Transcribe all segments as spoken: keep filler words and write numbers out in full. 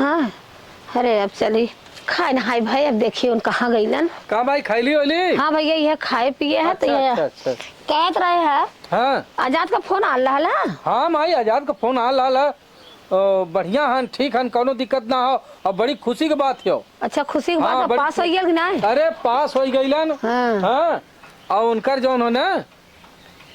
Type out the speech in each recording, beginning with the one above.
हाँ, अरे अब चली खाए नहाए भाई, अब देखिए उन कहाँ गइलन। का भाई, खैली होली? हाँ भैया, यह खाए पिए है तो अच्छा, यह अच्छा, अच्छा। कहत रहे है। हाँ। आजाद का फोन आल रहल है? हाँ माई, आजाद का फोन आल रहल है। अ, बढ़िया हन, ठीक हन, कौनो दिक्कत ना हो। अब बड़ी खुशी के बात हो। अच्छा, खुशी के बात हाँ, हो, बड़ी पास खु- हो गया कि नहीं? अरे पास हो गइलन। हाँ। हाँ, और उनकर जौन हो ना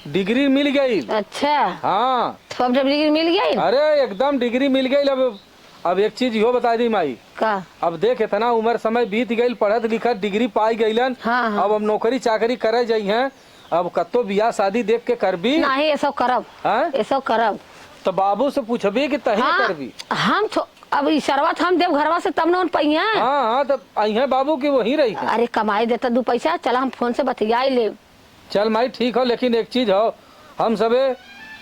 डिग्री मिल गई। अच्छा। हाँ। तो अब जब डिग्री मिल गई? अरे एकदम डिग्री मिल गई। अब, अब एक चीज इहो बता दी माई। का? अब देख, इतना उम्र समय बीत गई, पढ़त लिखत डिग्री पाई गइलन। हाँ, हाँ। अब, अब नौकरी चाकरी करे जाई हैं। अब कत्तो बियाह शादी देख के करबी? नहीं, ये सब करब। हाँ? ये सब करब। तो बाबू से पूछबी कि तही हाँ, करबी? हम छो-, अब ई सरवा तो हम देव घरवा से तब न उन पइहें। हाँ, हाँ, तब अइहें बाबू कि वहीं रही हैं। अरे कमाई देता दू पैसा, चला हम फोन से बतियाई ले। चल माई, ठीक हो, लेकिन एक चीज हो, हम सबे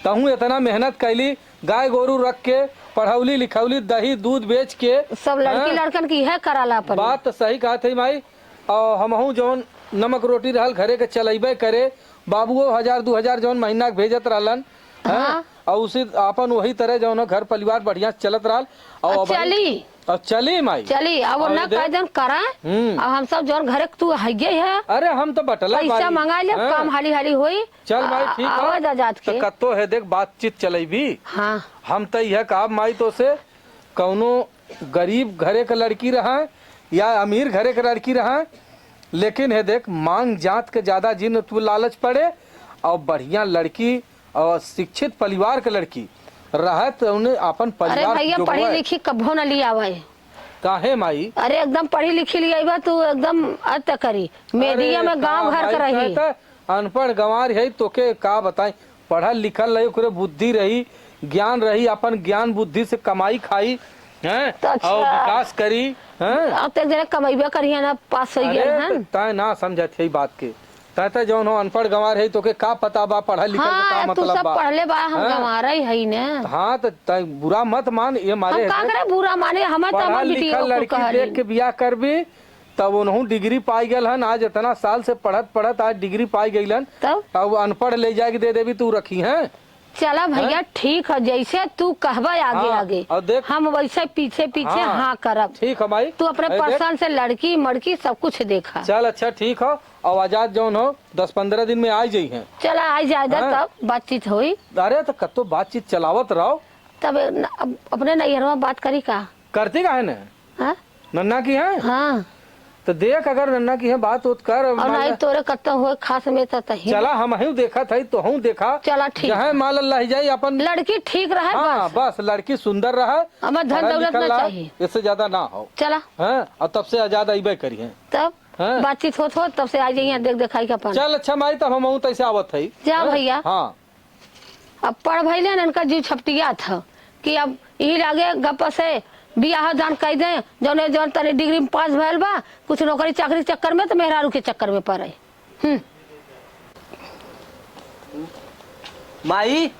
तहूँ इतना मेहनत कैली, गाय गोरू रख के, पढ़ौली लिखौली, दही दूध बेच के, सब लड़की हाँ? लड़कन की है कराला अपन। बात तो सही कहत है माई। और हमहूँ जौन नमक रोटी रहल घरे के चलैबे करे, बाबुओ हजार दू हजार जौन महीना के भेजत रहलन, हैं? हाँ। और उसी आपन वही तरह जौन घर परिवार बढ़िया चलत रहल। और अब अब चली। और चली माई। चली, अब और ना दे- कह जौन करा। हम्म। अब हम सब जौन घरे के तू हइये है। अरे हम तो बटला पैसा बारी। मंगा ले, हाँ। काम हाली हाली होई। चल माई, आ, ठीक आवा है। जा जात तो के। कत्तो है देख बातचीत चलैबी। हाँ। हम तो यह कहा माई तो से कौनो गरीब घरे के लड़की रहा या अमीर घरे के लड़की रहा, लेकिन हे देख, मांग जात के ज्यादा जिन तू लालच पड़े, और बढ़िया लड़की और शिक्षित परिवार के लड़की रहे, तो उन्हें अपन अरे परिवार भैया, जोगवे। पढ़ी लिखी कभो न लियावे। काहे माई? अरे एकदम पढ़ी लिखी लियावा तू, एकदम अत करी, मीडिया अरे में गांव का घर माई, के रही। तै तो अनपढ़ गंवार है, तोके का बताई, पढ़ल लिखल रही, ओकरे बुद्धि रही, ज्ञान रही, अपन ज्ञान बुद्धि से कमाई खाई, हैं? तो अच्छा। और विकास करी, हैं? अब तक जरा कमैबे करिहन, अब पास हो अरे, गया है। त-, तैं ना समझत है बात के। तैं तो जौन हो अनपढ़ गंवार है, तोके का पता बा पढ़ल लिखल से हाँ, का तू मतलब सब बा? पढ़ले बा, हम हैं? गंवार ही है ने। हाँ, तो तैं बुरा मत मान, ये मारे हम का है। करे बुरा माने, हम तो पढ़ल हमार बिटिया लिखल को लड़की कह देख रही। के बियाह करबी, तब उनहूँ डिग्री पाई गल हन, आज इतना साल से पढ़त पढ़त आज डिग्री पाई गइलन। तब? अब अनपढ़ ले जाके दे देबी, तू रखी हैं? चला भैया, हैं? ठीक है, जैसे तू कहबा आगे हाँ, आगे, और देख, हम वैसे पीछे पीछे हाँ, हाँ करब। ठीक है माई। तू अपने अरे देख। पसंद से लड़की मड़की सब कुछ देखा। चल अच्छा ठीक हो, और आजाद जौन हो दस पन्द्रह दिन में आ जाई हैं। चला आ जाए दे, हाँ। तब बातचीत होई। अरे तो कत्तो बातचीत चलावत रहो। तब न-, अब अपने नैहरवा बात करी का? करती काहे न? हाँ? नन्ना की है? हाँ। तो देख, अगर नन्ना की है, बात उत कर, और मान नहीं ले। तोरे कत्ता होए खास में तो तही। चला, हमहूँ देखत हई, तोहूँ देखा। चला, ठीक जहाँ है। माल अल्लाह जाई, अपन लड़की ठीक रहे, हाँ, बस। बस, लड़की सुंदर रहे, हमें धन पढ़ल दौलत लिखल ना रहे, चाहिए। इससे ज्यादा ना हो। चला। हाँ, और तब से आजाद अइबे करी हैं। तब हाँ। बातचीत होत होत, तब से आ जाइए, देख देखाई का अपन। चल, अच्छा माई, तब हमहूँ तैसे आवत हई। जा हैं? भैया। हाँ। अब पढ़ भइले न, इनका जीव छपटियात ह कि अब यही लागे गप से बियाह दान कइ दे, जौने जौन तनी डिग्री में पास भइल बा, कुछ नौकरी चाकरी के चक्कर में, तो मेहरारू के चक्कर में पड़े। हम्म। माई,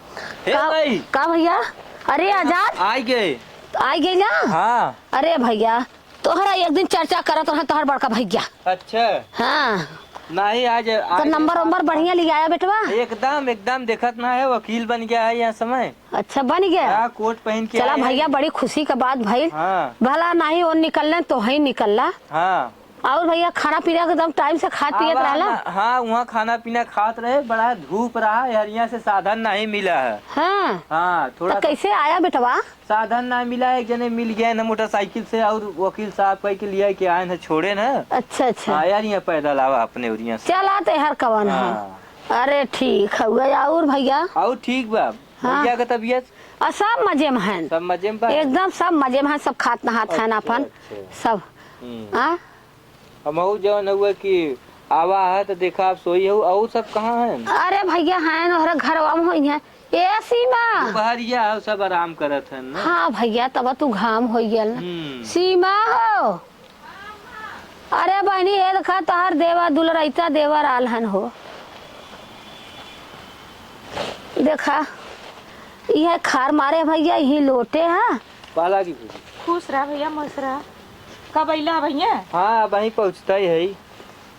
हे का, माई। का भैया? अरे आजाद। आइ गए। आइ गइला? हाँ। अरे भैया, तोहरा एक दिन चर्चा करत रहा तोहर बड़का भैया। अच्छा। हाँ। नहीं, आज, तो आज नंबर वंबर बढ़िया लियाया बेटवा? एकदम, एकदम देखत ना है, वकील बन गया है यहाँ समय। अच्छा, बन गया? हाँ, कोट पहन के चला आया है। भैया, बड़ी खुशी का बात भाई। हाँ। भला नहीं वो निकलने तो ही निकलला। हाँ। और भैया, खाना पीना एकदम टाइम से खात पियत आवा रहला? ना, हाँ, वहाँ खाना पीना खात रहे, बड़ा धूप रहा, हरिया से साधन नहीं मिला है। हाँ। हाँ, तो थोड़ा सा कैसे आया बेटवा? साधन ना मिला, एक जने मिल गए न मोटरसाइकिल से, और वकील साहब कह के लिया के आए न, छोड़े न। अच्छा, अच्छा। हाँ यार, यहाँ पैदल आवा अपने उरिया से। चला ते हर कवन है। हाँ। अरे ठीक हउए, और भैया? और ठीक बा। हाँ। भैया के तबीयत? आ, सब मजे में हैं। सब मजे में बा? एकदम सब मजे में हैं, सब खात नहात हैं अच्छा, अपन। अच्छा। सब। हम्म। हाँ? हमहू जौन हुआ कि आवा है तो देखा आप सोई हो, और सब कहाँ हैं? अरे भैया हैं, ओहरे घरवा में होई हैं। ए सीमा। दोपहरिया हो, सब आराम करत हैं ना? हाँ भैया, तब तू घाम होई गल ना। हम्म। सीमा हो। अरे बहनी, ए देखा तोहार देवा दुलरैता देवर आल हन हो। देखा, इहे खार मारे भैया, इही लोटे हैं। पाला की पूछी। खुश रहा भैया, मस्त रहा। कब अइला भैया? हाँ, अब वहीं पहुँचता ही है।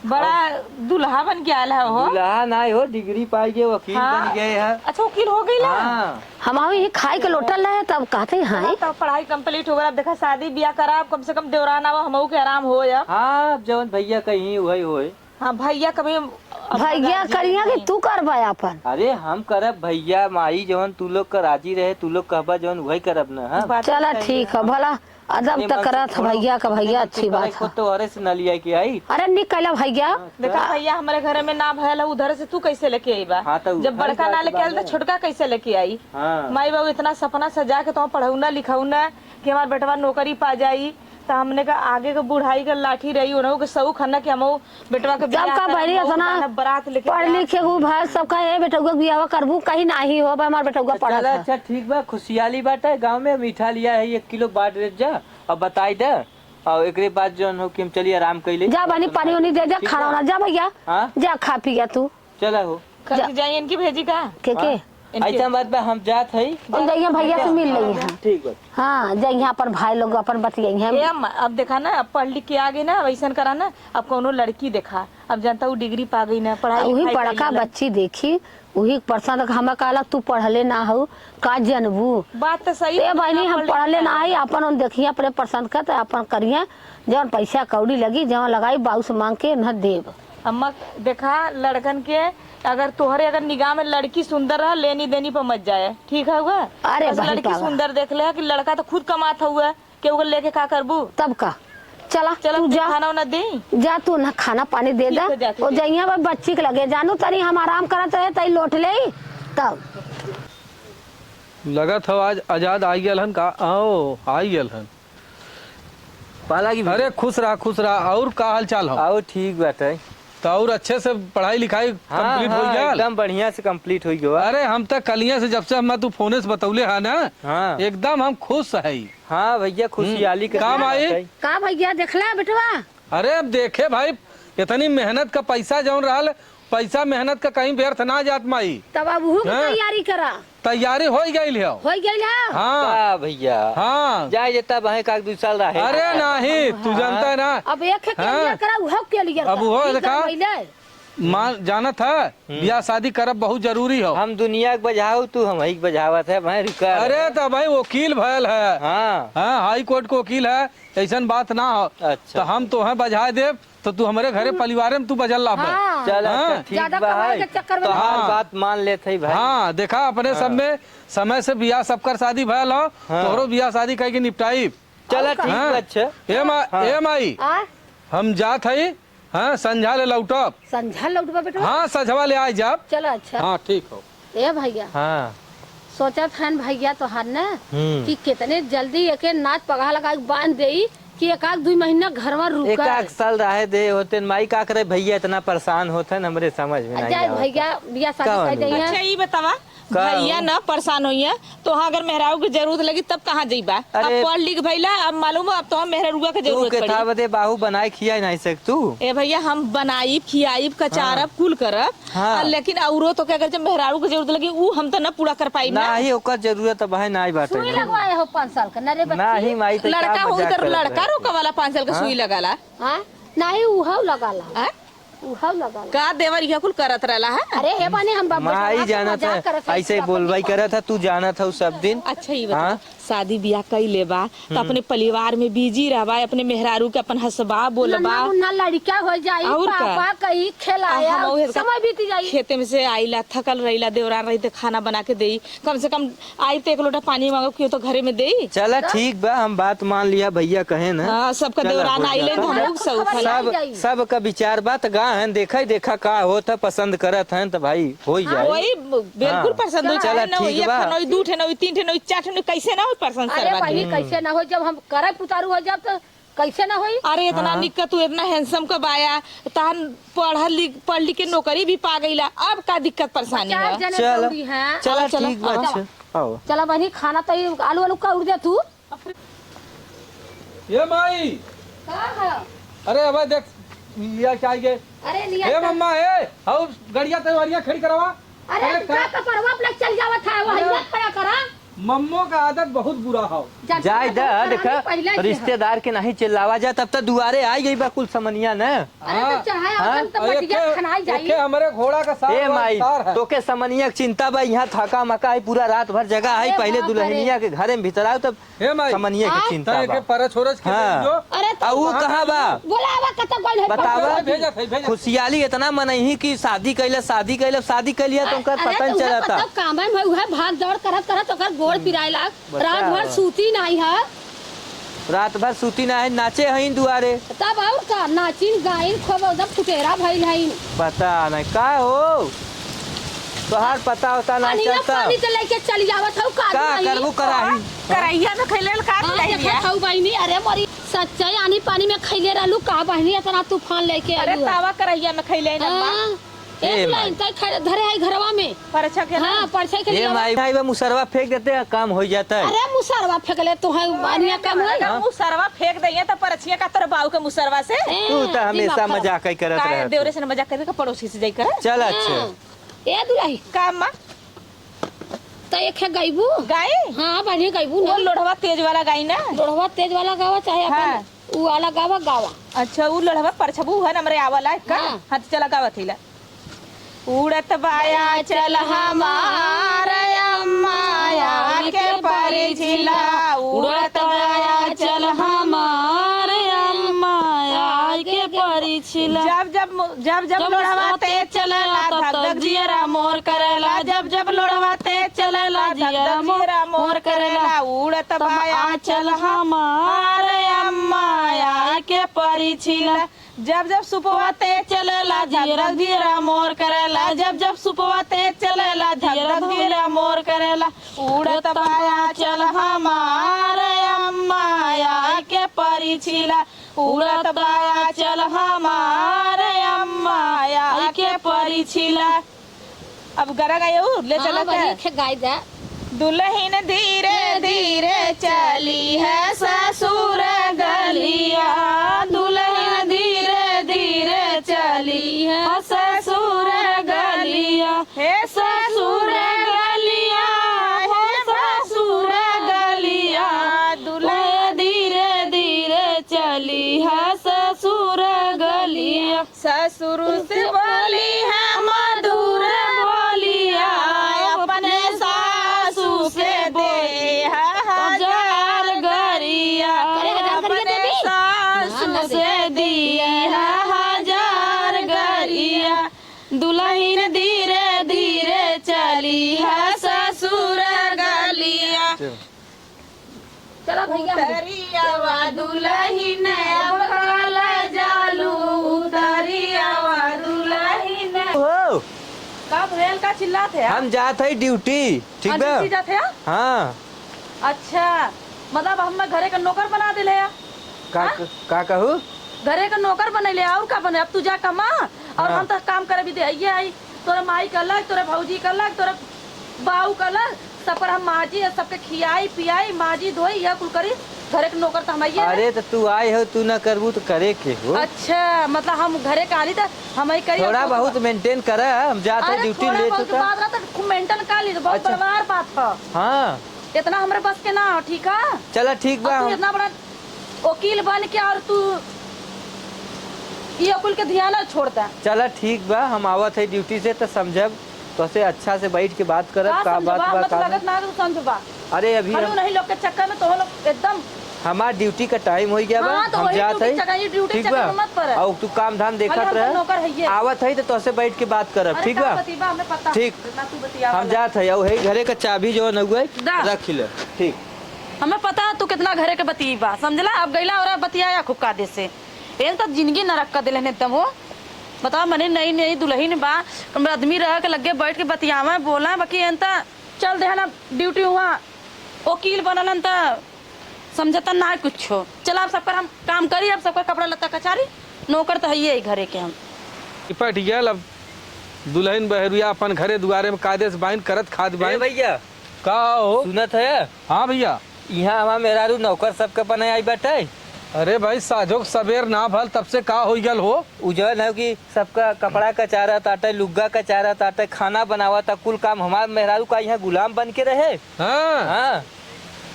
बड़ा दुल्हा बन के आयल है हो। दुल्हा नाहीं हो, डिग्री पाइ गए, वकील हाँ। बन गए है। अच्छा, वकील हो गई ना? हाँ। हम अभी ही खाए के लोटल रहे, तब कहते हैं। हाँ, तब पढ़ाई complete हो गया, अब देखा शादी बियाह करा, अब कम से कम देवरान आवा, हमहू के आराम हो अब। हाँ, अब जवन भइया कहीं वही होए। हाँ, भइया कभी अपना भइया guardian करिया कि नहीं। तू करबा अपन? अरे हम करब भइया, माई जवन तू लोग का राजी रहे, तू लोग कहबा जवन वही करब न, हाँ? बात तो चला सही ठीक है। है, भला अदब ए, तक मन से करत ह छोड़ो, भइया का, अपने भइया मन से अच्छी करे बात खुद है। तो हरे से न लिया के आई। अरे निकला भइया। हाँ, देखा का? भइया, हमरे घरे में ना भयल है, उधर से तू कैसे लेके आई बा? हाँ, तो जब वही बड़का ना बात लेके बा आयल, तो ना। छोटका कैसे लेके आई? हाँ। माई बाबू इतना सपना सजा के तो पढ़ौना लिखौना कि हमार बेटवा नौकरी पा जाई, तो हमने का आगे के बुढ़ाई के लाठी रही, उन्हों के शौक है ना कि हमहू बेटवा के तब बियाह का करब, बहरी बहुत इतना गाना बारात लेके पढ़ जाब। लिखे हूँ भाई, सब कहे, "ए बेटउआ के बियाहवा करबू?" कहीं नाही हो, भाई हमार बेटउआ तो पढ़त चला, है। अच्छा ठीक बा, खुशियाली बाटे, गाँव में मीठा लिया है, एक किलो बांट दे जा, अब बताई दे, और एकरे बाद जौन हो कि हम चली आराम कैले। जा बहनी, पानी उनी दे जा, ठीक खाना बा। वाना, जा भइया, हाँ? जा खा पिया तू। चला हो। करके जा। जाई इनकी भेजी का? के, के? हाँ। इनके। ऐसा बात बा, हम जात हई। हम जइया भइया से मिल लई हाँ। ठीक बा। हाँ, जइया अपन भाई लोग अपन बतियाई हैं। ए अम्मा, अब देखा ना, अब पढ़ लिख के आ गई ना, अब ऐसन करा ना, अब कौनो लड़की देखा। अब जानता हूँ डिग्री पा गई ना, पढ़ाई आ, उही लिखाई बड़का कइले। बच्ची देखी, उही पसंद के हमें कहला, "तू पढ़ले ना हऊ, का जनबू?" बात तो सही ए है, बहनी, हम पढ़ले पढ़ले ना लिखले हई, ना। अपन उन देखिए, अपने पसंद का तो अपन करिए, जौन पैसा कौड़ी लगी, जौन लगाई, बाऊ से मांग के न देब। अम्मा, देखा, लड़कन के अगर तोहरे अगर निगाह में लड़की सुंदर रह, लेनी देनी पर मत जाए, ठीक है हुआ? अरे बस बहन लड़की पागल। सुंदर देख ले कि लड़का तो खुद कमात हुआ, केहू के लेके का करबू? तब का? चला, चला, तू तू जा। खाना उना दे। जा, तू ना खाना पानी दे ठीक दे। है, जा, तू ओ जा। जइया बा बच्ची के लगे, जानू तनी हम आराम करत रहे, तई लोट ले, तब। लगत हो आज आजाद आई गयल हन का? आओ, आई गयल हन। पाला की अरे, खुश रहा, खुश रहा। और का हाल चाल हो? आओ, ठीक बाटे। तो और अच्छे से पढ़ाई लिखाई हाँ, complete हो हाँ, गया? एकदम बढ़िया से complete हो गया। अरे, हम तो कलिया से, जब से हम तू फोने से बतौले हा ना, हाँ। एकदम हम खुश है। हाँ भैया, हम्म। खुशियाली के काम दिन आई? बाटे। का भैया, देखला बेटवा? अरे, अब देखे भाई, इतनी मेहनत का पैसा जौन रहल, पैसा मेहनत का कहीं व्यर्थ ना जात माई। तब अब उहू के हाँ। तैयारी करा। तैयारी होई गइल है। होई गइल है? हाँ। का भैया? हाँ। जाए जे तब है का दू साल रहे। अरे नहीं, तू हाँ। जानता है ना। अब एक एक हाँ। clear करा, उहो clear अब करा। उहो ई देखा। सब भइले। मान, जानत है, हम्म। बियाह शादी करब बहुत जरूरी हो। हम दुनिया के बजाओ, तू हमही के बजावत है, भाई रुका अरे रहे। तो भाई वकील भयल है। हाँ। हाँ, हाई कोर्ट के वकील है, ऐसन बात ना हो। अच्छा। तो हम तोहे बजाए देब, तो तू हमरे घरे हम्म। परिवारे में तू बजल लाबे। हाँ। चल, हाँ। अच्छा, ठीक ज्यादा बा, कमाए है। के चक्कर में तोहार हाँ। बात मान लेत है, भाई। हाँ, देखा, अपने हाँ। सब में समय से बियाह सबकर शादी भयल हो, हाँ। तोहरो बियाह शादी कइके निपटाई। चला, और का? ठीक हाँ। बा, अच्छा। ए मा-, हाँ। ए माई, आ? हम जात हई, हाँ, संझा ले लौटब। संझा लौटबा बेटवा? हाँ, संझवा ले आइ जाब। चला, अच्छा। हाँ, ठीक हो। ए भैया, हाँ। सोचत हन भैया तोहार न हम्म। कि कितने जल्दी एके नाच पगहा लगा के बांध देई कि एक आध दुई महीना घरवा रुका। एक आध साल रहे दे होते न, माई का करे भैया, इतना परेशान होत हन, हमरे समझ में नहीं जाए आवत। भैया, बियाह शादी का कर मालूम? दे हैं। अच्छा, ई बतावा, का भैया हो? ना परेशान होइए, तोहा अगर मेहरारू के जरूरत लगी तब कहाँ जइबा? अब अरे पढ़ लिख भइला, अब मालूम हो, अब तोहा मेहरारुआ के तू जरूरत के पड़ी। था बदे बाहू बनाए खिया नहीं सक तू? ए भैया, हम बनाइब, खियाइब, कचारब, हाँ। कुल करब, हाँ। आ, लेकिन औरो तो के अगर जब मेहरारू के जरूरत लगी, ऊ हम त न पूरा कर पाइब ना। नाही, ओकर जरूरत अब है, नाही बाटे। सुई लगवाए हो पाँच साल का, ना रे बच्ची? नाही, माई, तो लड़का का होई मजाक तो करत लड़का रहे? रोका वाला पाँच साल का हाँ? सुई लगाला। हाँ? नाही, उहव लगाला। हाँ? उहव लगाला। का देवर इहे कुल करत रहला है? अरे हे बने, हम बाबा माई साहब से जानत मजाक है, करत है, ऐसे पूरा बोलबाई परिवार। करत है, तू जानत है सब दिन। अच्छा, ई बता। हाँ? शादी बियाह कई लेबा, त हम्म। अपने परिवार में busy रहबा, अपने मेहरारू के अपन हंसबा, बोलबा। नन्ना मुन्ना लड़का हो जाई, और का? पापा कही खेलाया, अब हम उहे समय बीत जाई। खेते में से आइला, थकल रहिला, देवरान रही त खाना बना के देई, कम से कम आई त एक लोटा पानी मांगब, केहू तो घरे में देई। चला तो? ठीक बा, हम बात मान लिया, भैया कहे ना। हाँ, सबका चला, देवरान हो आइले, जाता। हम लोग सब खबर उठा आई सब, जाई। सबका विचार बात गा है, देखा, देखा का होत है, पसंद करत हैं त भाई। होई हाँ, जाए। वही ब-, बिल्कुल हाँ। पसंद होई, चला, चाहे ना होई, ठीक एक बा। ठे ना होई, दू ठे ना होई, तीन ठे ना होई, चार ठे ना होई, कैसे ना होई पसंद अरे सरवा बहिनी, के? कैसे ना होई, जब हम करब उतारू हो जाब त कैसे ना होई? अरे इतना हाँ। निक का तू इतना handsome का बाया, तहन पढ़ल लिख, पढ़ लिख के नौकरी भी पा गईला, अब का दिक्कत परेशानी चार है? जने चला, दौड़ी हैं। चला, अब चला, ठीक बा, अब अच्छा, आओ। चला बहिनी, खाना तो ये आलू आलू का उड़ दे तू। ए माई! का है? अरे अबे देख, लिया क्या ये? अरे लिया ए का? मम्मा, ए, हाउ गड़िया तैयारियां खड़ी करावा। अरे अरे तू का का? कपड़वा अपना चल जावत है, वो अरे। हइया खड़ा करा। मम्मो का आदत बहुत बुरा हौ। जाए द, देखा, पहिले से है। रिश्तेदार के नहीं चिल्लावा जा, तब तक दुआरे आई गई बा कुल समनिया न। अरे तो हाँ। चढ़ाया हाँ? अपन तो और बटिया एके, खनाई जाई। एके हमरे घोड़ा का सार ए बा, माई, सार है। तोके समनिया के चिंता बा, यहाँ थका मका है, पूरा रात भर जगह है, अरे पहिले बाप रे। दुल्हनिया के घरे में भीतर आओ, तब ए माई, समनिया के हाँ? चिंता तो एके बा। परछ ओरछ के हाँ। दे दो। अरे तो आ ऊ कहाँ बा? बोलावा, कतौ गइल है? बतावा। भेजा थे, भेजा। खुशियाली इतना मनई कि शादी कैले, शादी कैले, शादी कैलिया तो उनका अरे पता तो नहीं उहे चलता। बताओ, काम है, उहे भाग दौड़ करत करत ओकर गोड़ पिराए लाग। बता। रात भर सूती नाही है। रात भर सूती नाही, नाचे हईन दुआरे। तब और का, नाचिन गाइन खूब एकदम फुटेरा भइल हईन। पता नहीं का हो, तोहार पता होता ना अनिया चलता। पानी तो लेके चली आवत हऊ, का का दुआई? करबू कराही? करैया में खैले का हाँ, दुआई देखत बिया? हऊ बहिनी, अरे मोरी सच्चाई, आनी पानी में खैले रहलू का बहिनी, इतना तूफान लेके अरे आइलू है। तावा करैया में खैले हैं अम्मा। हाँ, ए एक माई। लाइन तय खड़े धरे है घरवा में। परछा के ना? हाँ, परछा के ए लिए माई, भाई बा मुसरवा फेंक देते हैं, काम हो जाता है। अरे मुसरवा फेंक ले तो है, बढ़िया काम है। अगर मुसरवा फेंक दइए तो परछिया का तोरे बाऊ के मुसरवा से? ए, तू तो हमेशा दिमाग खराब। मजाक ही करत काहे रहत देवरे हो। से न मजाक करे का पड़ोसी से जाई करे? चल अच्छा। हाँ। ए दुलाही। का अम्मा? तो एक है गाइबू? गाई? हाँ, बढ़िया गाइबू वो ना। लोढ़वा तेज वाला गाई ना? लोढ़वा तेज वाला गावा चाहे अपन हाँ। उ वाला गावा, गावा। अच्छा, उ लोढ़वा परछबू है ना, हमरे आवला है का? हाँ। हाँ, तो चला गावा थैला। उड़त बाया चल हमार अम्मा आके परिछिला, उड़त बाया चल हमार अम्मा आके परिछिला। जब जब मु-, जब जब जब लोढ़वा मुसवा तेज तेज चलेला, चलेला, धक धक धक धक जियरा मोर करेला। जब जब लोढ़वा तेज चलेला, धक धक जियरा मोर करेला। उड़त तब बाया आँचल चल हमार अम्मा आके परिछिला। जब जब सुपवा तेज चलेला, धक धक जियरा मोर करेला। जब जब सुपवा तेज चलेला, धक धक जियरा मोर करेला। उड़त बाया चल हमार अम्मा आके परिछिला। उड़त बाया चल हमार अम्मा आके परिछिला। अब गरा गायो, ले हाँ, चलत है। बढ़िया खे गाई जा। दुलहिन धीरे धीरे चली है ससुर गलिया, दुलहिन धीरे धीरे चली है ससुर गलिया। हे ससुर गलिया, हे ससुर गलिया, दुलहिन धीरे धीरे चली है ससुर गलिया। ससुर से बोली है मधुर बोलिया, अपने सासू से दे है हजार गरिया। अपने सासू से दी है हजार गरिया। दुलहिन धीरे धीरे चली है ससुर गलिया। चला भैया। उतरियावा दुलहिन अब काला जालू, उतरियावा दुलहिन। हो। का भैया का चिल्लात है? हम जात है ड्यूटी, ठीक हाँ, बा? ड्यूटी जात है? हाँ। अच्छा, मतलब हम घरे का नौकर बना देले है? का, हाँ? क-, का कहू? घरे का नौकर बनैले, और का बने? अब तू जा कमा, और हाँ। हम तो काम करे भी दे, ये आई। तोरे माई का अलग, तोरे भौजी का अलग, तोरे बाऊ का अलग, सब पर हम माजी, सबके खियाई, पियाई, माजी, धोई, यह कुल करी। घरे के नौकर तो हम आइए हैं। अरे, तो तू आए हो, तू ना करबू तो करे के हो? अच्छा, मतलब हम घरे का आली तो हम ही करी, थोड़ा और तो बहुत maintain करा, हम जात है अरे, ड्यूटी थोड़ा लेट बहुत होता। बात रहा तो खूब maintain कर ली, तो बहुत अच्छा। बड़वार बात है। हाँ। इतना हमरे बस के ना हो, ठीक है? चला, ठीक बा, अब तू हम इतना बड़ा वकील बन के और तू ये कुल के ध्यान छोड़ दे। चला ठीक बा, हम आवत है ड्यूटी से त समझब, तोसे अच्छा से बैठ के बात करब, का का बात समझबा? बा, हमर का लगत ना। ना तू समझबा। अरे अभी खाली हम उन्हीं लोग के चक्कर में तो लोग एकदम हमार ड्यूटी का टाइम हो गया बा, हाँ, तो हम वही जात ड्यूटी है। चक्कर, ये ड्यूटी ठीक चक्कर बा? में मत पड़। और तू काम धाम देखत खाली हम रह, नौकर है ये। आवत है तो तोसे बैठ के बात करब, अरे ठीक का बा? बतिबा, हमें पता। ठीक। जितना तू बतिया हम वाला। जात है, और है घरे का चाबी जो न हुए दा। रख ले। ठीक। हमें पता है तू कितना घरे के बतिया बा, समझला? अब गईला और बतियाया खूब कादे से। एन त जिंदगी नरक कर दिले एकदम हो। बताओ, मने नई नई दुलहिन बा, कम आदमी रह के लगे बैठ के बतियावा, बोला, बाकी एन त चल देहन अब ड्यूटी हुआ, वकील बनलन त समझता ना कुछ। चला, अब सबकर हम काम करी, अब सबकर कपड़ा लत्ता कचारी, नौकर त हइये घरे के हम। निपट गयल, अब दुलहिन बहरुआ अपन घरे दुआरे में कायदे से बाइन करत खात ए बाइन। भैया, का हो? सुनत है? हाँ भैया। इहाँ हमार मेहरारू नौकर सबके बनाए आई बाटे। अरे भाई, साँझो के सबेर ना भल, तब से का होइ गल हो? उ जौन है कि सबका कपड़ा कचारत आटे, लुग्गा कचारत आटे, खाना बनावत आ, कुल काम। हमार मेहरारू का यहाँ गुलाम बन के रहे? हाँ। हाँ।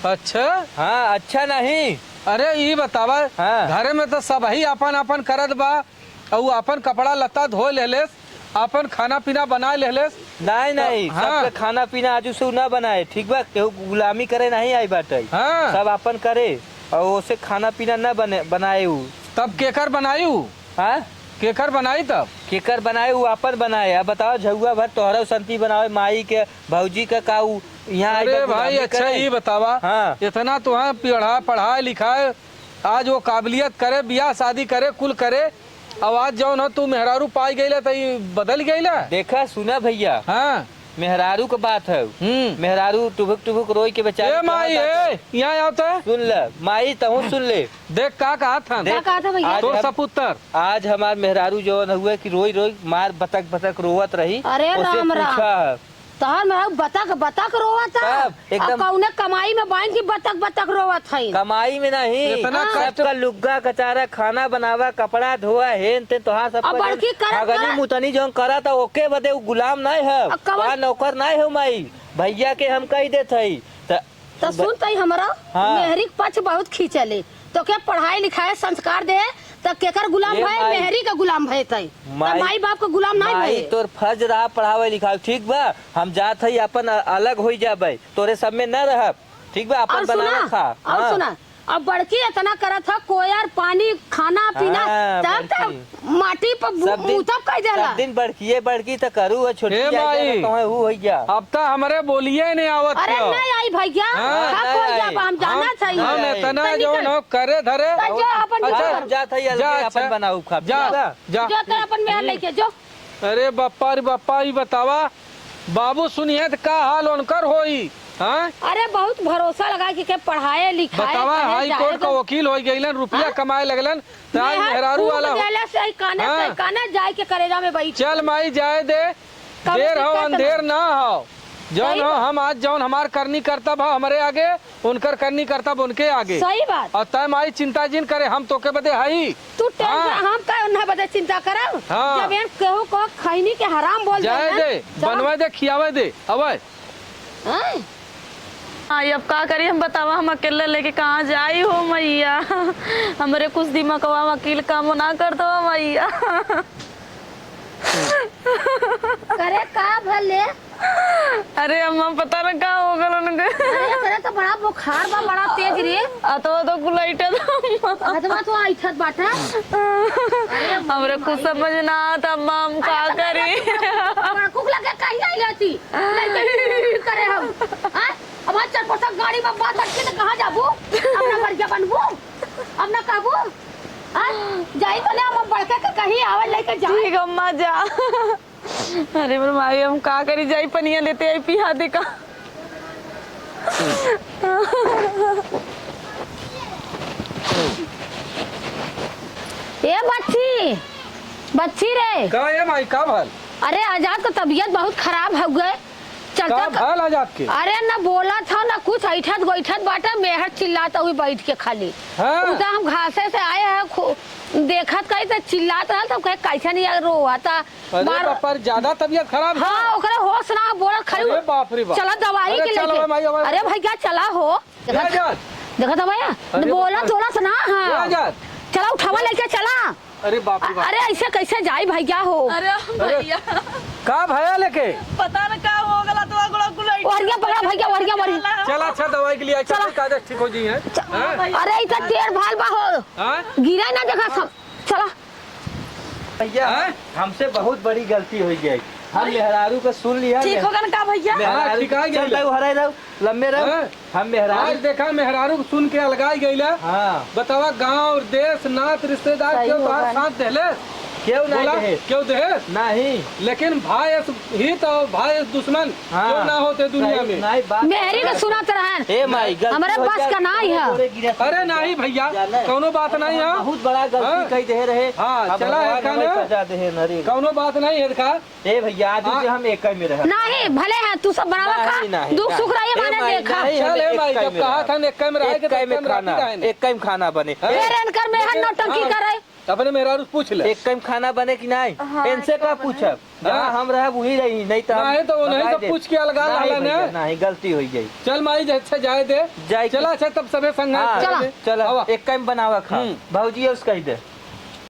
अच्छा? हाँ, अच्छा नहीं। अरे, ई बतावा, हाँ। घरे में तो सबही आपन आपन करत बा, अउ आपन कपड़ा लत्ता धोए लेहलेस, आपन खाना पीना बनाए लेहलेस। नहीं, तो, नहीं, हाँ। सबके खाना पीना आजू से उ ना बनाए, ठीक बा? केहू गुलामी करे नहीं आई बाटे। हाँ। सब आपन करे, अउ ओसे खाना पीना ना बने, बनाए उ। तब केकर बनाई उ? हाँ? केकर बनाई तब? केकर बनाए, उ आपन बनाए। अब बतावा, झउआ भर तोहरा संती बनावे, माई के, भौजी के, का उ यहाँ आई अरे बा, भाई, गुलामी अच्छा, करे? ई बतावा, हाँ। इतना तुहाँ पढ़ा, पढ़ाए लिखाए, आज वो काबिलियत करे, बियाह शादी करे, कुल करे, अब आज जौन हो तू मेहरारू पाई गइला, त ई बदल गइला? देखा, सुना भैया, हाँ। मेहरारू के बात है। हम्म। मेहरारू टुभुक टुभुक रोई के बेचारी ए माई, कहत ए, यहाँ आओ तो। सुन ले, माई, तहूँ सुन ले। देख का कहत हन। देख, का कहत है भैया? आज तोर हम सपुत्र। आज हमार मेहरारू जौन हुए कि रोई रोई मार बतक बतक रोवत रही। अरे ओसे राम राम। पूछा है। तोहर मेहरारू बतक बतक रोवत है? तब अब एकदम कौने कमाई में बाइन की बतक बतक रोवत है? कमाई में नहीं। इतना हाँ। कष्ट। सबका लुग्गा कचारा, खाना बनावा, कपड़ा धोआ, हेन तेन तोहार सबका अब बड़की जौन करत हगनी करत मुतनी जौन करत है, ओके बदे उ गुलाम नहीं है। अब कवन तोहार नौकर नहीं हो माई। भैया के हम कही देत हई। त त सुन तई हमरा, हाँ। मेहरी के पक्ष बहुत खींचले। तोके पढ़ाई लिखाई संस्कार दे, त केकर गुलाम ए भए? माई। मेहरी के गुलाम भए तई। त माई, माई बाप के गुलाम नाहीं माई, भए। तोर फर्ज रहा पढ़ावे लिखावे, ठीक बा? हम जात हई अपन अ-, अलग होई जाबे, तोरे सब में न रहब, ठीक बा? अपन और सुना, बनावे खा। और हाँ। सुना, अब बड़की इतना करत ह, कोयर, पानी, खाना, पीना, हाँ, तब त बड़की। माटी पर बु-, सब दिन, मुतब कह देला। सब दिन बड़किए बड़की त करू, छोटकी ए आई जाए माई, त तोहे ऊ होई जा। अब त हमरे बोलिए नहीं आवत अरे हो। नहीं आई भैया, हाँ, का नहीं कोई आई। जाबा, हम जाना हम, चाहिए। हम नहीं आई। इतना तनी जौन कर। हो करे धरे। त जो अपन अच्छा, निकल। हम जात हई, अलगे जा, अपन अच्छा। बनाऊ खा जा, पी। जा। जो तो अपन मेहर लेके जो। अरे बप्पा रे बप्पा, ई बतावा, बाबू सुनिहे त का हाल उनकर होई? हाँ? अरे बहुत भरोसा लगा के, के पढ़ाए लिखाए बतावा, करे हाई जाए कोर्ट का तो। वकील होई गइलन, रुपया हाँ? कमाए लगलन, त आज मेहर मेहरारू फूट वाला हो। गइला से ही काने से हाँ। काने जाए के करेजा में बैठ चल गई। माई जाए दे, कम देर से हो कम अंधेर ना हो। जौन सही हो बात। हम आज जौन हमार करनी करतब हो हमरे आगे, उनकर करनी करतब उनके आगे। सही बात। और तय माई चिंता जिन करे, हम तोके बदे हई। तू टेंशन, हाँ। हम का उन्हें बदे चिंता करब? हाँ। जब एन केहू को खैनी के हराम बोल जाए देलन, दे, तो बनवाए दे, खियावे दे, अबे। हाँ। हाँ, अब का करी हम, बतावा, हम अकेले लेके कहाँ जाई हो मैया? हमरे कुछ दिमागवा वकील काम ना कर दो मैया। करे का भले? अरे अम्मा, पता न का हो गल उनके। अरे, एकरे तो बड़ा बुखार बा, बड़ा तेज रे। आ तो, तो कुलाइटा था अम्मा। हथवा तो आइठत बाटा। अरे, हमरे कुछ माई। समझ ना आता अम्मा, हम का अरे, करी? बड़ा कुक लगे कहीं आई रहती। लइके करे हम। हाँ? अब आज चार पाँच गाड़ी में बात अटके तो कहाँ जाबू? अपना बढ़िया बनबू? अपना कहबू? हाँ? जाई तो ले, हम बड़के के कहीं आवे लेके जाए। ठीक अम्मा, जा। अरे मोर माई, हम का करी, जाई पनिया लेते आई, पिहा दे का। ए बच्ची, बच्ची रे। का ए माई, का भल? अरे आजाद का तबीयत बहुत खराब हो गए। चलता का क-, भल आजाद के? अरे न बोलत ह, न कुछ, ऐठत गोइठत बाटे, मेहर चिल्लात हुई बैठ के खाली। हाँ। उ त हम घासे से आए हैं, खु-, देखत कही त चिल्लात रहल, तब कहे कैसे नहीं रोवा था। अरे मार बाप रे, ज्यादा तबीयत खराब है? हाँ, ओकरे होश ना, बोलत खाली अरे बाप रे बाप। चला दवाई अरे के चल लेके। भाई, भाई, भाई। अरे भैया, चला हो। देखत, जा, जा। देखत हवा या? अरे बोलत बाप रे। तोलत ना, हाँ। जा, जा। चला, उठावा लेके चला। अरे बाप रे बाप। अरे ऐसे कैसे जाई भैया हो? अरे अरे, भैया। का भया लेके? पता न का हो गला, तो अगला कुल ओहरिया पकड़ा भैया, ओहरिया, ओहरिया। चला, अच्छा, दवाई के लिए आई, चला। चल, कागज ठीक हो जाई है। च-, हाँ? अरे, इतना टेढ़ भाल बा हो। हाँ? गिरे ना देखा सब। चला। भैया, हैं? हमसे बहुत बड़ी गलती हो गई। हम मेहरारू का सुन लिया, ठीक मेह-, हो गन का भैया? मेहरारू हाँ, ठीक आ गया। चल, रहो, हराई रहो, लम्बे रहो। हैं? हम मेहरारू आज देखा, मेहरारू को सुन के अलगाई गईला। हाँ। बतावा, गांव, देश, नात, रिश्तेदार सही क्यों हो तोहार गन। साथ देले? केहू नाहीं बोला, देहे। केहू देहे? नाहीं। लेकिन भाई अस हित और भाई अस दुश्मन हाँ। केहू ना होते दुनिया सही, में। नाहीं, बात मेहरी के सुनत रहन। ए माई, गलती हमरे हो बस गया। का नाहीं है। अरे नाहीं भैया, जाने। कौनो बात नाहीं है। बहुत बड़ा गलती हाँ? कई देहे रहे। हाँ, अब चला है भगवान खाना। हमें सजा देहे न रे। कौनो बात नाहीं है, देखा। ए भैया, आज हाँ। से हम एक में रह। नाहीं, भले है, तू सब बनावा खा, नाहीं, नाहीं, दुख नाहीं। सुख रहिए ए माने माई, देखा। नाहीं, चल, हम ए माई, एक जब में कहा रह। था न एक में रहे के, तो एक एक में में खाना, खाना। एक में खाना बने। हाँ। फिर इनकर मेहर नौटंकी हाँ। करे। अपने मेहरारू से पूछ ले। एक टाइम खाना बने कि नाहीं? हाँ, इनसे एक का टाइम बने। पूछब? जहाँ हाँ। हम रहब, वही रही, नाहीं तो हम नाहीं तो वो नाहीं भगाए तो दे। पूछ के अलगा नाहीं रहला भैया, ना। नाहीं, गलती हो गई। चल माई, जे अच्छा जाए दे। जाए चला, के अच्छा, तब सबे संग हाँ, चला। चला, आवा। एक टाइम बनावा खा। हम्म। भौजी, उस कह दे।